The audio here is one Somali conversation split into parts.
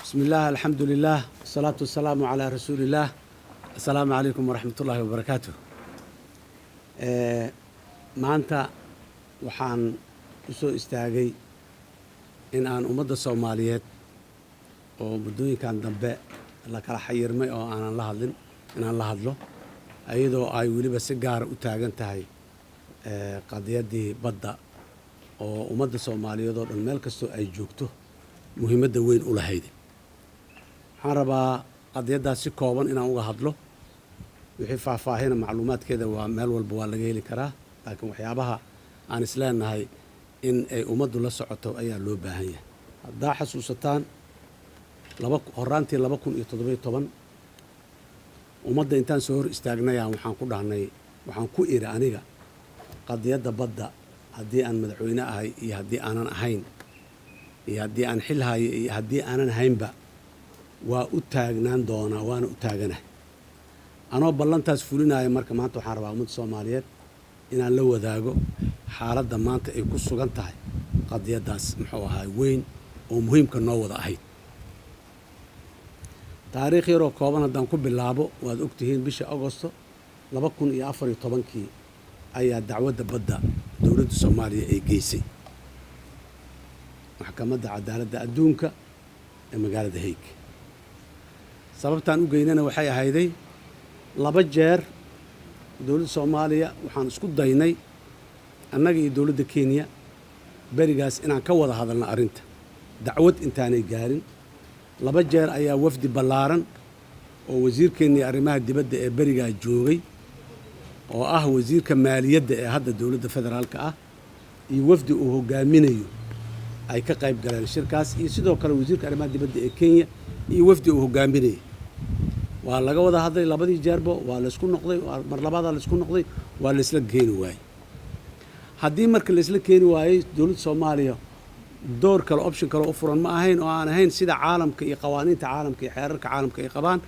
Bismi illaah, alxamdu lilah, wasalaatu wasalaamu calaa rasuuliillaah. Assalaamu calaykum waraxmat ullaahi wabarakaatu. Maanta waxaan u soo istaagay in aan ummadda Soomaaliyeed oo muddooyinkan dambe la kala xayirmay oo aanan la hadlin inaan la hadlo, iyadoo ay weliba si gaara u taagan tahay qadiyaddii badda oo ummadda Soomaaliyeed oo dhan meel kastoo ay joogto muhiimadda weyn u lahayd. Waxaan rabaa qadiyaddaas si kooban inaan uga hadlo. Wixii faahfaahina, macluumaadkeeda waa meel walba waa laga heli karaa, laakiin waxyaabaha aan isleenahay in ay ummaddu la socoto ayaa loo baahan yahay. Haddaa xasuusataan, horaantii 2017 ummadda intaan soo hor istaagnayaan waxaan ku dhahnay, waxaan ku idhi aniga, qadiyadda badda haddii aan madaxweyne ahay iyo haddii aanan ahayn iyo haddii aan xil hayo iyo haddii aanan haynba, waa u taagnaan doonaa, waana u taaganahay anoo ballantaas fulinaya. Marka maanta waxaan rabaa ummadda Soomaaliyeed inaan la wadaago xaaladda maanta ay ku sugan tahay qadiyaddaas, muxuu ahaa, weyn oo muhiimka noo wada ahayd. Taariikh yaroo kooban haddaan ku bilaabo, waad ogtihiin, bisha Agosto 2014-kii ayaa dacwadda badda dowladda Soomaaliya ay geysay Maxkamadda Cadaaladda Adduunka ee magaalada Hague. Sababtaan u geynana waxay ahayday laba jeer dowladda Soomaaliya waxaan isku daynay, annaga iyo dowladda Kenya berigaas, inaan ka wada hadalno arrinta dacwad intaanay gaarin. Laba jeer ayaa wafdi ballaaran oo wasiirkeennii arrimaha dibadda ee berigaa joogay, oo ah wasiirka maaliyadda ee hadda dowladda federaalka ah, iyo wafdi uu hogaaminayo ay ka qayb galeen shirkaas, iyo sidoo kale wasiirka arrimaha dibadda ee Kenya iyo wafdi uu hogaaminayay. Waa laga wada hadlay labadii jeerbo, waa laysku noqday, mar labaadaa laysku noqday, waa laysla keeni waayey. Haddii marka laysla keeni waayey, dowladda Soomaaliya door kale, option kale u furan ma ahayn oo aan ahayn sida caalamka iyo qawaaniinta caalamka iyo xeerarka caalamka ay qabaan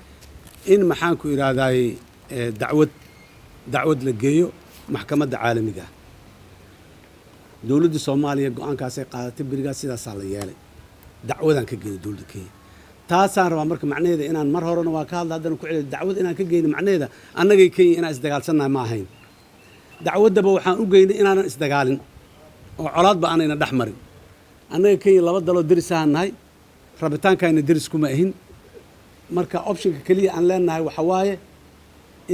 in, maxaanku idhaahdaay, dacwad la geeyo maxkamadda caalamiga ah. Dowladda Soomaaliya go-aankaasay qaadatay berigaas, sidaasaa la yeelay, dacwadaan ka geynay dowladda Kenya. Taasaan rabaa marka macnaheeda inaan mar horena waa ka hadla, haddana ku celiyo. Dacwad inaan ka geyno macnaheeda annagay Kenya inaan isdagaalsannahay ma ahayn. Dacwaddaba waxaan u geynay inaanan isdagaalin oo colaadba aanayna dhex marin. Annaga Kenya laba daloo derisahaan nahay, rabitaankayna deris kuma ahin. Marka optionka keliya aan leenahay waxa waaye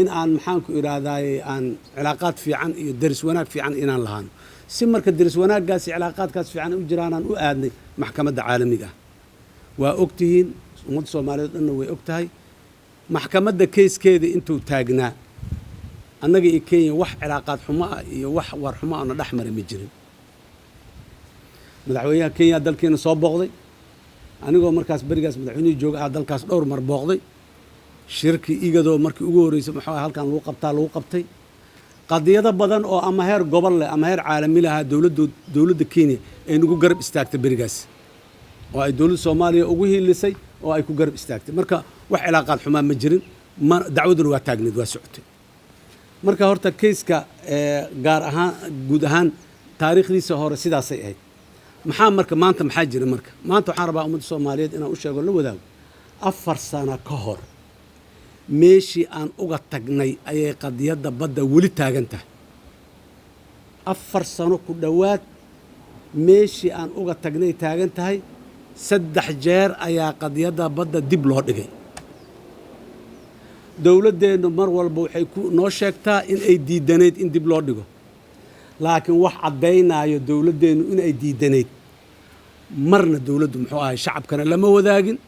in aan, maxaanku idhaahdaay, aan cilaaqaad fiican iyo deris wanaag fiican inaan lahaano. Si marka deris wanaaggaas iyo cilaaqaadkaas fiican u jiraanaan u aadnay maxkamadda caalamiga ah. Waa ogtihiin, ummadda Soomaaliyeed dhanna way og tahay, maxkamadda keyskeeda intuu taagnaa annaga iyo Kenya wax cilaaqaad xumo ah iyo wax war xumo ahna dhex maray ma jirin. Madaxweynaha Kenya dalkeena soo booqday, anigoo markaas berigaas madaxweynihii jooga ah dalkaas dhowr mar booqday. Shirkii IGAD-oo markii ugu horreysay, muxuu halkan lagu qabtaa, lagu qabtay. Qadiyado badan oo ama heer gobol leh ama heer caalami lahaa dowladda Kenya ay nagu garab istaagtay berigaas, oo ay dowladda Soomaaliya ugu hiilisay oo ay ku garab istaagtay. Marka wax cilaaqaad xumaa ma jirin, ma dacwaduna waa taagneed, waa socotay. Marka horta keyska gaar ahaan, guud ahaan taariikhdiisa hore sidaasay ahayd. Maxaa marka maanta, maxaa jira? Marka maanta waxaan rabaa ummadda Soomaaliyeed inaan u sheego, la wadaago, 4 sano ka hor meeshii aan uga tagnay ayay qadiyadda badda weli taagan tahay. 4 sano ku dhowaad meeshii aan uga tagnay taagan tahay. Saddex jeer ayaa qadiyadda badda dib loo dhigay. Dowladdeennu mar walba waxay ku noo sheegtaa in ay diidanayd in dib loo dhigo, laakiin wax caddaynaayo dowladdeennu in ay diidanayd marna dowladdu, muxuu ahay, shacabkana lama wadaagin.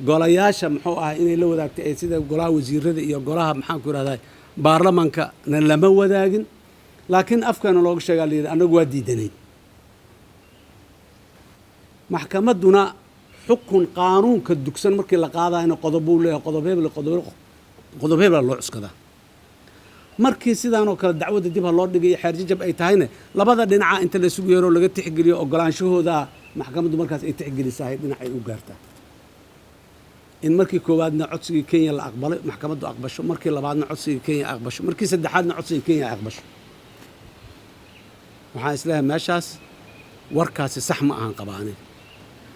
Golayaasha, muxuu ahay, inay la wadaagtay ee sida golaha wasiirada iyo golaha, maxaanku idhahdaa, baarlamankana lama wadaagin, laakiin afkana looga sheegaa, la yidhi annagu waa diidanayd. Maxkamadduna xukun qaanuunka dugsan markii la qaadayna qodobuu leeyahay, qodob hebel, qodob hebela loo cuskadaa. Markii sidaanoo kale dacwadda dib ha loo dhigay xeer jajab ay tahayna, labada dhinaca inta la isugu yeero laga tixgeliyo ogolaanshahooda, maxkamaddu markaas ay tixgelisahay dhinacay u gaartaa. In markii koowaadna codsigii Kenya la aqbalay, maxkamaddu aqbasho, markii labaadna codsigii Kenya aqbasho, markii saddexaadna codsigii Kenya ay aqbasho, waxaan isleeyahay meeshaas warkaasi sax ma ahan qabaanin.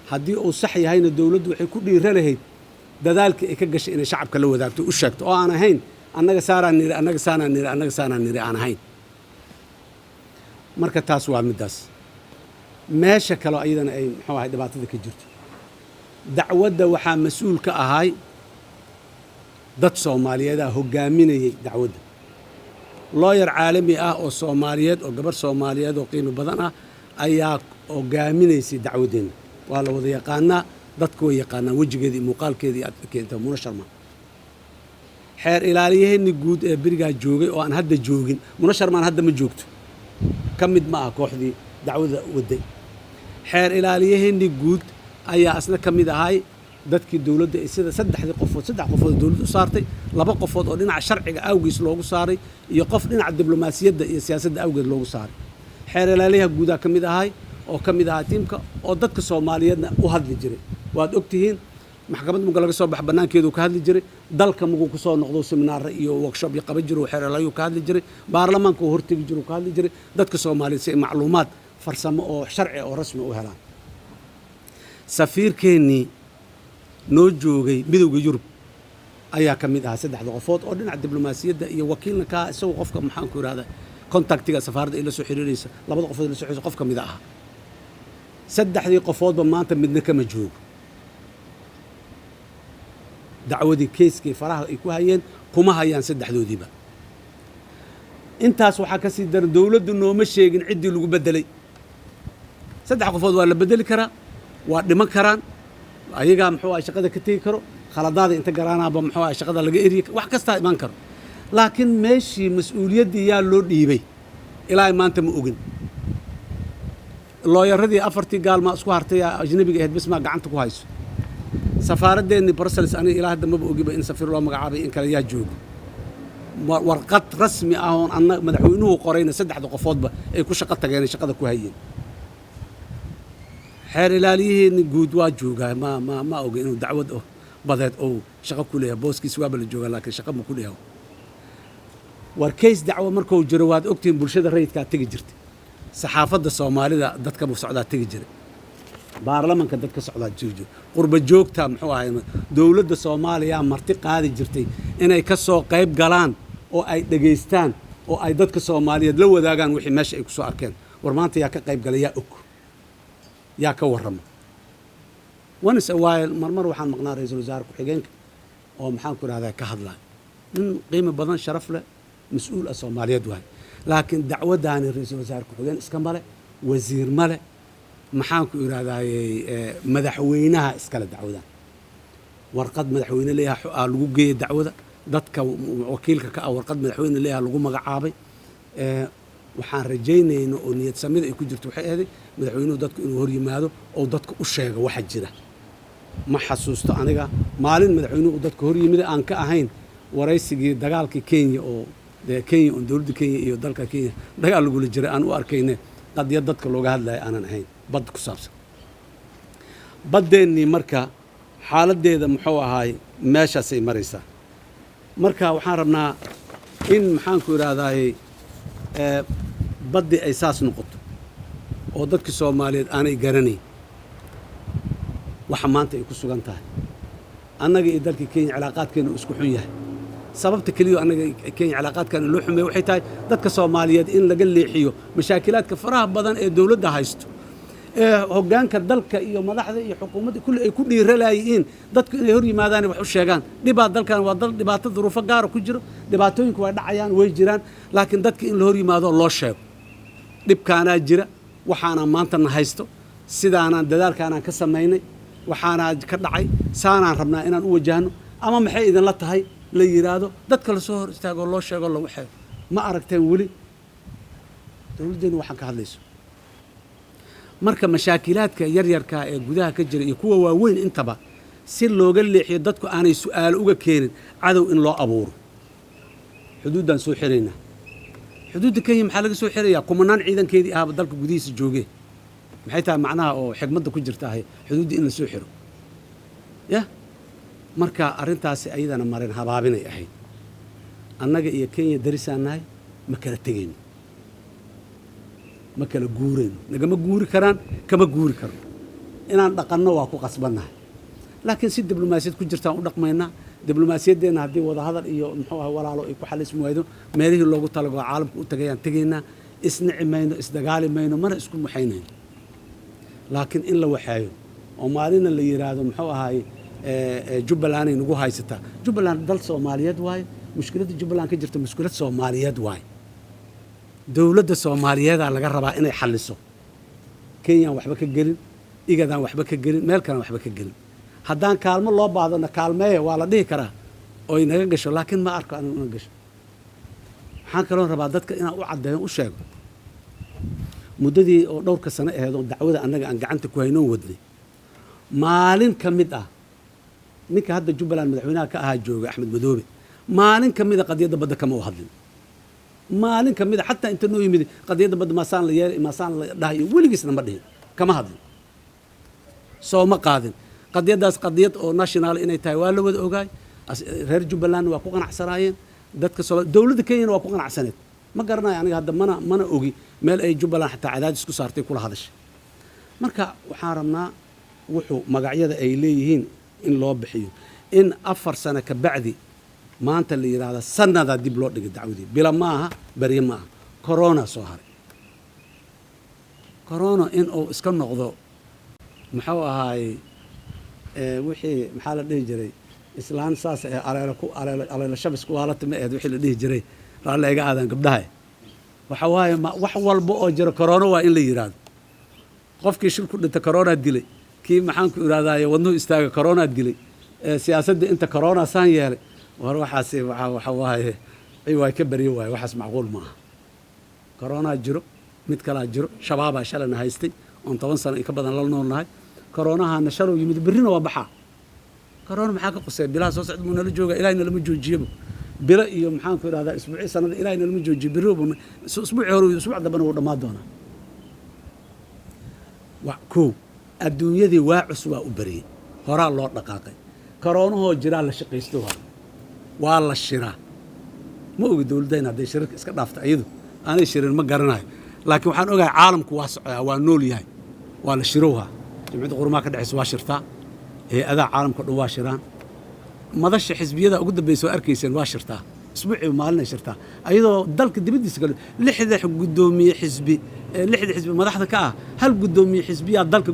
Haddii uu sax yahayna, dowladdu waxay ku dhiira lahayd dadaalkii ay ka gashay inay shacabka la wadaagto, u sheegto, oo aan ahayn "annaga saaraan niri, annaga saanaan niri, annaga saanaan niri" aan ahayn. Marka taas waa middaas. Meesha kaleo ayadana ay, muxuu ahay, dhibaatada ka jirto, dacwadda waxaa mas-uul ka ahay dad Soomaaliyeedaa hoggaaminayay dacwadda. Lawyer caalami ah oo Soomaaliyeed, oo gabarh Soomaaliyeed oo qiimo badan ah, ayaa hoggaaminaysay dacwaddeenna. Waa la wada yaqaanaa, dadku way yaqaanaan wejigeeda iyo muuqaalkeeda iyo keenta, Muna Sharma. Xeer ilaaliyaheenni guud ee berigaa joogay, oo aan hadda joogin, Muna Sharmaan hadda ma joogto, ka mid ma aha kooxdii dacwada waday. Xeer ilaaliyaheenni guud ayaa asna ka mid ahay dadkii dowladda sida saddexdii qofood, saddex qofood oo dowladda u saartay, laba qofood oo dhinaca sharciga awgiis loogu saaray iyo qof dhinaca diblomaasiyadda iyo siyaasadda awgeed loogu saaray. Xeer ilaaliyaha guudaa ka mid ahay, oo ka mid ahaa tiimka oo dadka Soomaaliyeedna u hadli jiray. Waad ogtihiin, maxkamad muga laga soo bax bannaankeedu ka hadli jiray, dalka muguu ku soo noqdo seminaara iyo workshop iyo qaban jiro, xeer ilaaliyuhu ka hadli jiray, baarlamaanka uu hortegi jiro ka hadli jiray, dadka Soomaaliyeed si ay macluumaad farsamo oo sharci oo rasmi u helaan. Safiirkeennii noo joogay Midowda Yurub ayaa ka mid ahaa saddexda qofood oo dhinaca diblomaasiyadda iyo wakiilna kaa isagu qofka, maxaan ku ihahda, contactiga safaaradda ay la soo xiriiraysa, labada qofood la soo xiriiraysa qof ka mid ahaa. Saddexdii qofoodba maanta midna kama joogo. Dacwadii, keiskii faraha ay ku hayeen kuma hayaan saddexdoodiiba. Intaas waxaa ka sii daran, dowladdu nooma sheegin ciddii lagu beddelay. Saddex qofood waa la beddeli karaa, waa dhiman karaan, ayagaa, muxuu ahay, shaqada ka tegi karo, khaladaada inta garaanaaba, muxuu ahay, shaqada laga eriyi, wax kastaa imaan karo. Laakiin meeshii mas-uuliyaddii yaa loo dhiibay ilaa maanta ma ogin. Lawyeradii afartii gaalmaa isku hartay, ajnabiga ahayd, bis maa gacanta ku hayso. Safaaraddeenni Brussels, aniga ilaa hadda maba ogiba in safiir loo magacaabay in kale, yaa joogo. Warqad rasmi ah oon anna madaxweynuhu qorayna saddexda qofoodba ay ku shaqo tageen, ay shaqada ku hayeen. Xeer ilaaliyaheenni guud waa joogaa, ma oga inuu dacwad oo badeed ou shaqo ku leeyahay. Booskiis waaba la joogaa, laakiin shaqa ma ku leeyahay. War case dacwo markuu jiro, waad ogtihiin, bulshada rayidkaa tegi jirtay, saxaafadda Soomaalida dadka socdaa tegi jiray, baarlamanka dadka socdaa jiri jira, qurba joogta, muxuu ahay, dowladda Soomaaliya marti qaadi jirtay inay ka soo qayb galaan oo ay dhegaystaan oo ay dadka Soomaaliyeed la wadaagaan wixii meesha ay ku soo arkeen. War maanta yaa ka qayb galay? Yaa og? Yaa ka warrama? Once a while, marmar waxaan maqnaa ra-iisul wasaare ku-xigeenka oo, maxaan ku idhahdaa, ka hadlaya. Nin qiimo badan, sharaf leh, mas-uul ah Soomaaliyeed waay. Laakiin dacwaddaani ra-iisul wasaare ku-xigeen iska male, wasiir male, maxaan ku idhahdaayey, madaxweynaha iskale dacwadan. Warqad madaxweyne leeyaha aa lagu geeyey dacwada. Dadka wakiilka ka ah warqad madaxweyne leeyaha lagu magacaabay. Waxaan rajaynayna oo niyad samida ay ku jirto waxay ahaday madaxweynuhu dadku inuu hor yimaado oo dadka u sheego waxa jira. Ma xasuusto aniga maalin madaxweynuhu uu dadka hor yimid aan ka ahayn waraysigii dagaalkii Kenya, oo dee Kenya oon dowladda Kenya iyo dalka Kenya dagaal lagula jiray aan u arkayne, qadiyad dadka looga hadlaya aanan ahayn, bad ku saabsan. Baddeenii marka xaaladdeeda, muxuu ahaay, meeshaasay maraysaa. Marka waxaan rabnaa in, maxaan ku idhaahdaayey, baddii ay saas noqoto oo dadkii Soomaaliyeed aanay garanayn waxa maanta ay ku sugan tahay. Annaga iyo dalkii Kenya cilaaqaadkeena uu isku xun yahay. Sababta keliya annaga Kenya cilaaqaadkeena loo xumeeyo waxay tahay dadka Soomaaliyeed in laga leexiyo mashaakilaadka faraha badan ee dowladda haysto, ee hoggaanka dalka iyo madaxda iyo xukuumadda kulli ay ku dhiiralayihiin dadku inay hor yimaadaan, wax u sheegaan. Dhibaa dalkan waa dal dhibaato duruufo gaara ku jiro, dhibaatooyinku waa dhacayaan, way jiraan, laakiin dadka in la hor yimaado, loo sheego dhibkaanaa jira, waxaanaa maanta na haysto, sidaanaan dadaalkaanaan ka samaynay, waxaanaa ka dhacay, saanaan rabnaa inaan u wajahno, ama maxay idinla tahay la yidhaahdo, dadka lasoo hor istaago, loo sheego, lagu xeego. Ma aragteen weli dowladdeenu waxaan ka hadlayso. Marka mashaakilaadka yaryarka ee gudaha ka jira iyo kuwa waaweyn intaba, si looga leexiyo dadku aanay su'aalo uga keenin, cadow in loo abuuro. Xuduuddaan soo xiraynaa. Xuduudda Kenya maxaa laga soo xirayaa? Kumanaan ciidankeedii ahaba dalka gudihiisa joogee. Maxay tahay macnaha oo xigmadda ku jirta ahay xuduudda in la soo xiro yah? Marka arrintaasi ayadana marin habaabinay ahayd. Annaga iyo Kenya darisaan nahay, ma kala tegayno, ma kala guurayno, nagama guuri karaan, kama guuri karno. Inaan dhaqanno waa ku qasbannahay, laakiin si diblomaasiyad ku jirtaan u dhaqmaynaa. Diblomaasiyaddeenna haddii wadahadal iyo, muxuu ahay, walaalo ay ku xalismi waydo, meelihii loogu talagoo caalamka u tagayaan tegaynaa. Isnici mayno, isdagaali mayno, mana isku muxaynayno. Laakiin in la waxeeyo oo maalina la yidhaahdo, muxuu ahaay, Jubbaland ay nagu haysataa. Jubbaland dal Soomaaliyeed waaye. Mushkiladda Jubbaland ka jirta mushkilad Soomaaliyeed waaye. Dowladda Soomaaliyeedaa laga rabaa inay xalliso. Kenyaan waxba ka gelin, IGADaan waxba ka gelin, meel kalan waxba ka gelin. Haddaan kaalmo loo baahdona, kaalmeeya waa la dhihi karaa oo inaga gasho, laakiin ma arko anigu ina gasho. Waxaan kaloo rabaa dadka inaan u caddeeyo, u sheego, muddadii oo dhowrka sano ahayd oo dacwada annaga aan gacanta ku haynoon wadnay, maalin ka mid ah ninka hadda Jubbaland madaxweynaha ka ahaa jooga, Axmed Madoobe, maalin ka mid a qadiyadda badda kama u hadlin. Maalin ka mid a xataa inta noo yimid qadiyadda badda maasaan la yeelay, maasaan la dhahayo, weligiisna ma dhihin, kama hadlin, soo ma qaadin qadiyaddaas. Qadiyad oo national inay tahay waa la wada ogaay. Reer Jubbalandna waa ku qanacsanaayeen, dadka Sooma, dowladda Kenyana waa ku qanacsaneed. Ma garanayo aniga hadda, mana ogi meel ay Jubbaland xataa cadaadis ku saartay, kula hadashay. Marka waxaan rabnaa wuxuu magacyada ay leeyihiin in loo bixiyo. In 4 sano ka bacdi maanta la yidhaahda sanadaa dib loo dhigay dacwadii, bila maaha, berye ma aha. Corona soo haray, corona in uu iska noqdo, muxuu ahaay, wixii maxaa la dhihi jiray, islaan saas ee aleelo ku aleelo, aleelo shabis ku haalata ma ahayd wixii la dhihi jiray? Raalli iga aadan gabdhaha. Waxa waaye, wax walba oo jira corona waa in la yidhaahdo. Qofkii shil ku dhinta corona dilay, kii, maxaan ku idhahdaye, wadnuhu istaaga corona dilay, siyaasadda inta corona saan yeelay. War waxaasi waxa waaye waay ka baryo waaye. Waxaas macquul maaha. Corona jiro, mid kalaa jiro, Shabaabaa shalana haystay oon 10 sano in ka badan la noolnahay. Coronahana shalow yimid, berrina waa baxaa. Corona maxaa ka qusay? Bilaha soo socda buu nala jooga, Ilahay nalama joojiyaba. Bilo iyo, maxaan ku idhahdaa, isbuuci sanada Ilahay nalama joojiyo. Berri isbuuci hore, isbuuc dambena wuu dhammaan doonaa. Kow, adduunyadii waa cus, waa u bariyey, horaa loo dhaqaaqay. Coronahoo jiraa la shaqaysto, waa la shiraa. Ma ogi dowladdayna hadday shirarka iska dhaafta, iyadu aanay shirin, ma garanayo. Laakiin waxaan ogahay caalamku waa socdaa, waa nool yahay, waa la shirowhaa. Jimciyadda Qurumaha ka dhexaysa waa shirtaa, hay-adaha caalamka dhan waa shiraan. Madasha xisbiyada ugu dambaysa oo arkayseen waa shirtaa, isbuuciiba maalinay shirtaa, ayadoo dalka dibaddiisa kale lixda guddoomiye xisbi ee lixda xisbi madaxda ka ah, hal guddoomiye xisbiyaa dalka,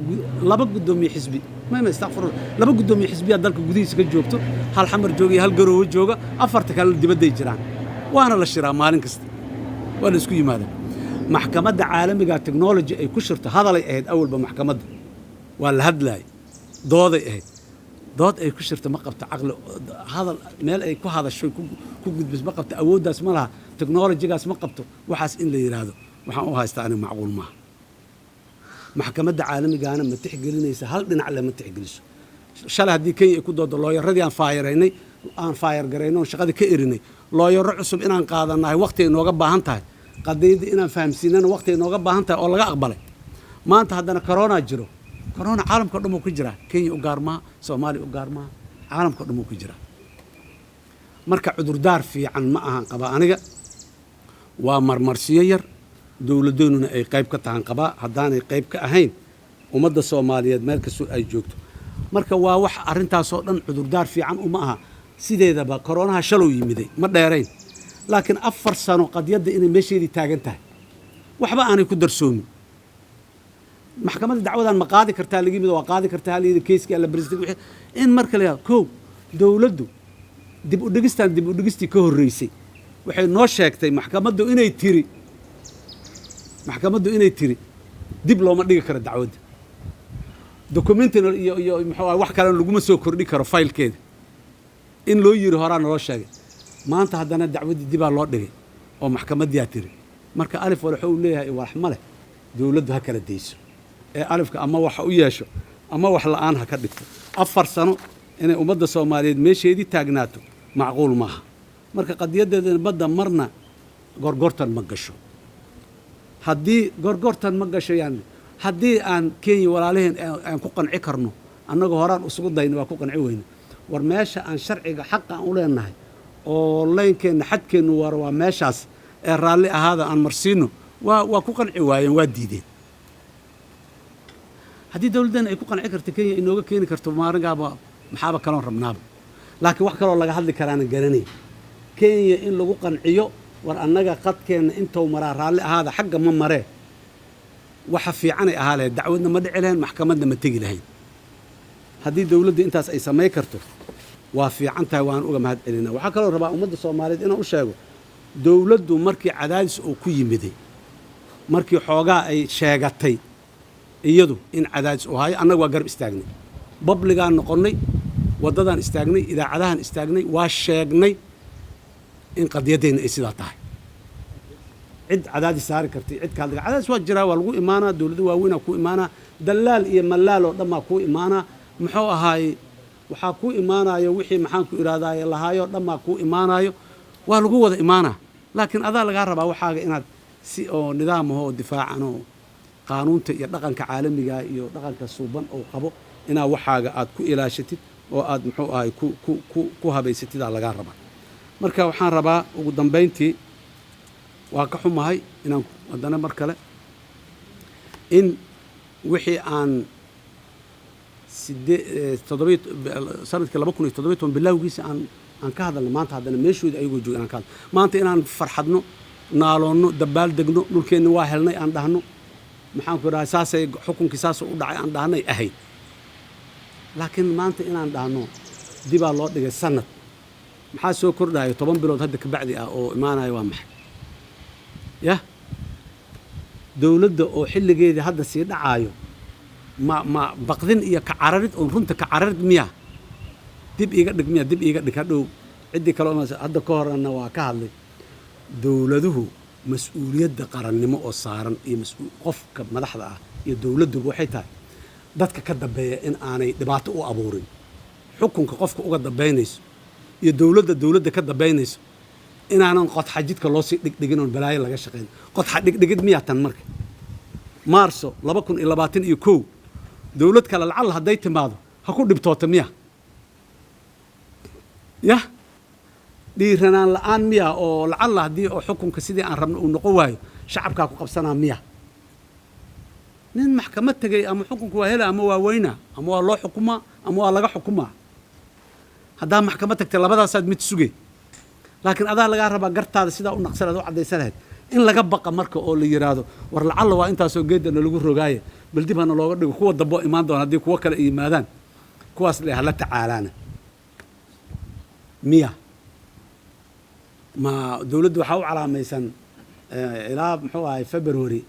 laba guddoomiye xisbi, mayma, astaqfirullah, laba guddoomiye xisbiyaa dalka gudihiisa ka joogto, hal Xamar jooga iyo hal Garoowe jooga, afarta kalena dibadday jiraan. Waana la shiraa maalin kasta, waa la isku yimaadaa. Maxkamadda caalamiga technology ay ku shirto, hadalay ahayd awalba maxkamadda, waa la hadlaayay, dooday ahayd. Dood ay ku shirto ma qabto, caqli hadal meel ay ku hadasho ku gudbiso ma qabto, awooddaas ma laha, technologygaas ma qabto. Waxaas in la yidhaahdo waxaan u haystaa aniga macquul maaha. Maxkamadda caalamigaana ma tixgelinaysa, hal dhinac le ma tixgeliso. Shalay haddii Kenya ay ku doodo lawyeradii aan fire-aynay, aan fire garayno oon shaqadii ka erinay, lawyero cusub inaan qaadanahay waqti ay nooga baahan tahay, qadiyadda inaan fahamsiinana waqti ay nooga baahan tahay oo laga aqbalay. Maanta haddana corona jiro. Corona caalamka o dhan uu ku jiraa, Kenya u gaar maaha, Soomaaliya u gaar maaha, caalamka o dhan uu ku jiraa. Marka cudurdaar fiican ma ahan qaba aniga, waa marmarsiyo yar, dowladoonuna ay qayb ka tahan qabaa. Haddaanay qayb ka ahayn, ummadda Soomaaliyeed meel kastoo ay joogto, marka waa wax arrintaasoo dhan cudurdaar fiican uma aha. Sideedaba koronaha shalow yimiday, ma dheerayn, laakiin 4 sano qadiyadda inay meesheedii taagan tahay, waxba aanay ku darsoomin. Maxkamadda dacwadan ma qaadi kartaa laga yimid, waa qaadi kartaa halayidhi, case-kii alla president wixii in marka la yidhahdo. Kow, dowladdu dib u dhigistan, dib u dhigistii ka horreysay waxay noo sheegtay maxkamaddu inay tiri dib looma dhigi karo dacwadda, documentina iyo muxuu ah wax kalena laguma soo kordhi karo faylkeeda in loo yiri horaa naloo sheegay. Maanta haddana dacwaddii dibaa loo dhigay oo maxkamaddiyaa tiri. Marka alif walaxo uu leeyahay wax ma leh, dowladdu ha kala dayso ee alifka ama waxa u yeesho ama wax la'aan ha ka dhigto. 4 sano inay ummadda Soomaaliyeed meesheedii taagnaato macquul maaha. Marka qadiyaddeedana badda marna gorgortan ma gasho. Haddii gorgortan ma gasho, yani haddii aan Kenya walaalaheen aan ku qanci karno, annaga horaan isugu dayna waa ku qanci weyne. War meesha aan sharciga xaqa aan u leenahay oo laynkeenna xadkeennu war waa meeshaas ee raalli ahaada aan marsiino, waa ku qanci waayeen, waa diideen. Haddii dowladdeena ay ku qanci karto Kenya inooga keeni karto maaringaaba, maxaaba kaloon rabnaaba? Laakiin wax kaloo laga hadli karaana garanay. Kenya in lagu qanciyo, war annaga qadkeenna intou maraa, raalli ahaada, xagga ma maree, waxa fiicanay ahaa lahayd. Dacwadna ma dhici lahayn, maxkamadna ma tegi lahayn. Haddii dowladda intaas ay samay karto, waa fiican tahay, waan uga mahad celinaa. Waxaa kaloo rabaa ummadda Soomaaliyeed inaan u sheego, dowladdu markii cadaadis uu ku yimiday, markii xoogaa ay sheegatay iyadu in cadaadis uu hayo, annaga waa garab istaagnay, public-gaan noqonnay, waddadaan istaagnay, idaacadahan istaagnay, waa sheegnay in qadiyaddeenna ay sidaa tahay. Cid cadaadis saari kartay, cid ka hadli, cadaadis waa jiraa, waa lagu imaanaa, dowlado waaweynaa ku imaanaa, dallaal iyo mallaal oo dhan baa kuu imaanaa. Muxuu ahaay, waxaa kuu imaanayo wixii, maxaan ku idhahdaaye, lahaayoo dhan baa kuu imaanayo, waa lagu wada imaanaa. Laakiin adaa lagaa rabaa waxaaga inaad si oo nidaam aho oo difaacan oo qaanuunta iyo dhaqanka caalamiga iyo dhaqanka suuban oo qabo inaa waxaaga aad ku ilaashatid oo aad, muxuu ahay, ku habaysatidaa lagaa rabaa. Marka waxaan rabaa ugu dambayntii, waa ka xumahay inaan haddana mar kale in wixii aan sidee toddobiy sanadkii 2017 bilowgiisa aan ka hadalno, maanta haddana meeshoodii ayagoo jooga inaan ka hadalno. Maanta inaan farxadno, naaloonno, dabaal degno, dhulkeenni waa helnay aan dhahno, maxaan ku idhahay, saasay xukunkii saasuu u dhacay aan dhahnay ahayd. Laakiin maanta inaan dhahno dibaa loo dhigay sanad, maxaa soo kordhayo 10 bilood hadda ka bacdi ah oo imaanaya? Waa maxay? Yah, dowladda oo xilligeedii hadda sii dhacaayo, ma baqdin iyo ka cararid oon runta ka cararid miya? Dib iiga dhig miya? Dib iiga dhig hadhow ciddii kale. Hadda ka horena waa ka hadlay, dowladuhu mas-uuliyadda qarannimo oo saaran iyo qofka madaxda ah iyo dowladduba waxay tahay dadka ka dambeeya in aanay dhibaato u abuurin. Xukunka qofka uga dambaynayso iyo dowladda ka dambaynayso inaanan qodxa jidka loo sii dhigdhigin oon balaayo laga shaqayn. Qodxa dhigdhigid miyaa tan? Marka Maarso 2021 dowlad kale lacalla hadday timaado ha ku dhibtoota miya? Yah, dhiiranaan la-aan miya? Oo lacalla haddii oo xukunka sidii aan rabno uu noqon waayo, shacabkaa ku qabsanaa miya? Nin maxkamad tegay ama xukunka waa hela ama waa weyna, ama waa loo xukumaa ama waa laga xukumaa. Haddaa maxkamad tagtay, labadaasaad mid sugay. Laakiin adaa lagaa rabaa gartaada sidaa u naqsan lahayd, u caddaysan lahayd. In laga baqa marka oo la yidhaahdo, war lacalla waa intaasoo geedda nalagu rogaaye, bal dib hana looga dhigo, kuwa dambo imaan doona haddii kuwo kale ay yimaadaan, kuwaas le hala tacaalaana miya? Ma dowladdu waxaa u calaamaysan ilaa, muxuu ahay, February,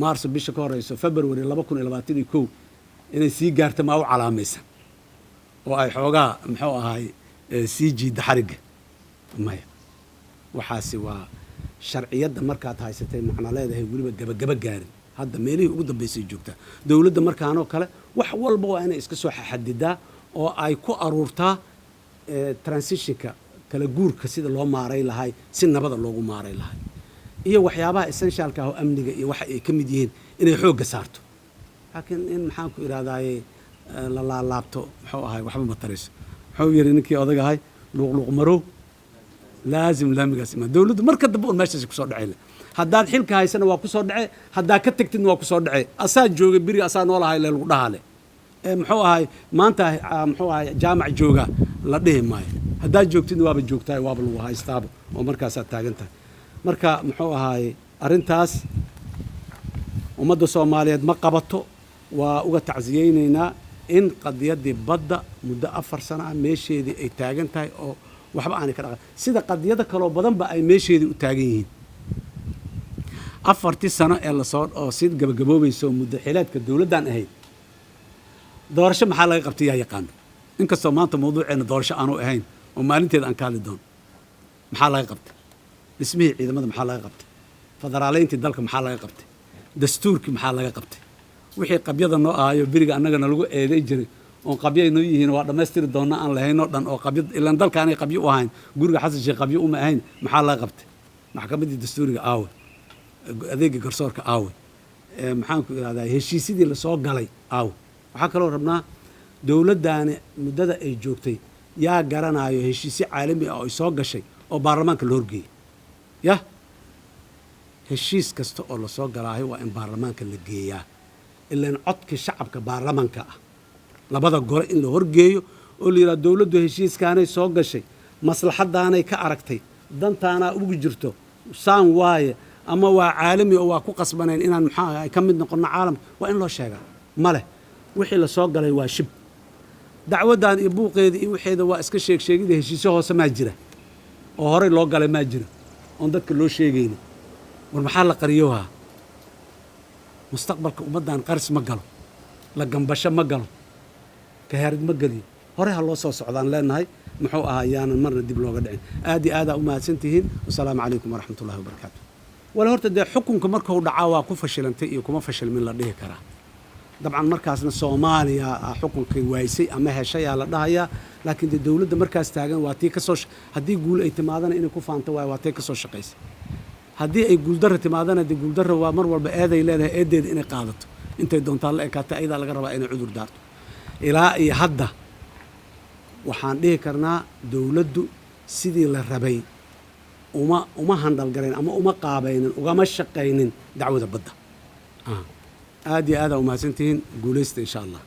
Maarso bisha ka horeyso, February 2021 inay sii gaarta maa u calaamaysan oo ay xoogaa, muxuu ahay, sii jiidda xarigga? Maya, waxaasi waa sharciyadda markaad haysatay macna leedahay. Weliba gabagaba gaarin, hadda meelihii ugu dambaysay joogtaa dowladda. Markaanoo kale wax walba waa inay iska soo xadidaa oo ay ku aruurtaa transitionka, kala guurka, sida loo maaray lahay, si nabada loogu maaray lahay, iyo waxyaabaha essentialka ah oo amniga iyo waxa ay ka mid yihiin inay xoogga saarto. Laakiin in, maxaan ku idhahdaaye, la laalaabto, muxuu ahay, waxba ma tarayso. Muxuu yidhi ninkii odag ahay? Luuqluuq marow laazim laamigaas imaan. Dowladdu marka dambe un meeshaasi kusoo dhacay. Haddaad xilka haysana waa kusoo dhacay, haddaad ka tagtidna waa kusoo dhacay. Asaa joogay beriga, asaa noolahay le lagu dhahaale. Muxuu ahay, maanta muxuu ahay, jaamac jooga la dhihi maayo. Haddaad joogtidna waaba joogtahay, waaba lagu haystaaba oo markaasaad taagan tahay. Marka, muxuu ahaay, arrintaas ummadda Soomaaliyeed ma qabato. Waa uga tacsiyeynaynaa in qadiyaddii badda muddo 4 sano ah meesheedii ay taagan tahay oo waxba aanay ka dhaqan, sida qadiyado kaloo badanba ay meesheedii u taagan yihiin. 4-tii sano ee lasoo oo sii gabagaboobayso muddo xileedka dowladdan ahayd, doorasho maxaa laga qabtay? Yaa yaqaano? Inkastoo maanta mawduuceenna doorasho aanu ahayn oo maalinteeda aan ka hadli doono, maxaa laga qabtay? Dhismihii ciidamada maxaa laga qabtay? Federaaleyntii dalka maxaa laga qabtay? Dastuurkii maxaa laga qabtay? Wixii qabyada noo ahayo beriga annagana lagu eeday jiray oon qabyay noo yihiin, waa dhammaystiri doonnaa aan lahaynoo dhan oo qabya, ilaan dalkaanay qabyo u ahayn, guriga Xasan Sheekh qabyo uma ahayn, maxaa laga qabtay? Maxkamaddii dastuuriga aawe? Adeega garsoorka aawe? Maxaan ku idhahdaa, heshiisyadii lasoo galay aawe? Waxaa kaloo rabnaa, dowladdaani muddada ay joogtay, yaa garanayo heshiisyo caalami ah oo ay soo gashay oo baarlamaanka la horgeeyey? Yah, heshiis kasta oo lasoo galaayo waa in baarlamaanka la geeyaa. Ilaan codkii shacabka baarlamanka ah, labada gole in la horgeeyo oo la yidhaha dowladdu heshiiskaanay soo gashay, maslaxadaanay ka aragtay, dantaanaa ugu jirto, saan waaye, ama waa caalami oo waa ku qasbanayn inaan maxaa ka mid noqonno caalamka, waa in loo sheegaa. Ma leh, wixii la soo galay waa shib. Dacwaddan iyo buuqeeda iyo waxeeda waa iska sheeg sheegida. Heshiisyo hoose maa jira oo horey loo galay maa jira oon dadka loo sheegayni? War maxaa la qariyohaa? Mustaqbalka ummaddan qaris ma galo, la gambasho ma galo, kahaarid ma geliyo. Hore ha loo soo socdaan leenahay, muxuu ahaa, yaanan marna dib looga dhicin. Aad iyo aadaa u mahadsantihiin. Wasalaamu calaykum waraxmat ullahi wabarakaatu. Wala horta dee xukunka markuu dhacaa waa ku fashilantay iyo kuma fashilmin la dhihi karaa. Dabcan markaasna Soomaaliya xukunkay waaysay ama heshayaa la dhahayaa, laakiin dee dowladda markaas taagan waa tii kasoo, haddii guul ay timaadana inay ku faanto waay, waa tii kasoo shaqaysay. Haddii ay guuldarra timaadana dee guuldarra waa mar walba eeday leedahay, eedeeda inay qaadato intay doontaan la ekaatay, ayadaa laga rabaa inay cudur daarto. Ilaa iyo hadda waxaan dhihi karnaa dowladdu sidii la rabay uma handalgarayn ama uma qaabaynin, ugama shaqaynin dacwada badda. Aad iyo aadaa umahadsantihiin. Guulaysta insha Allah.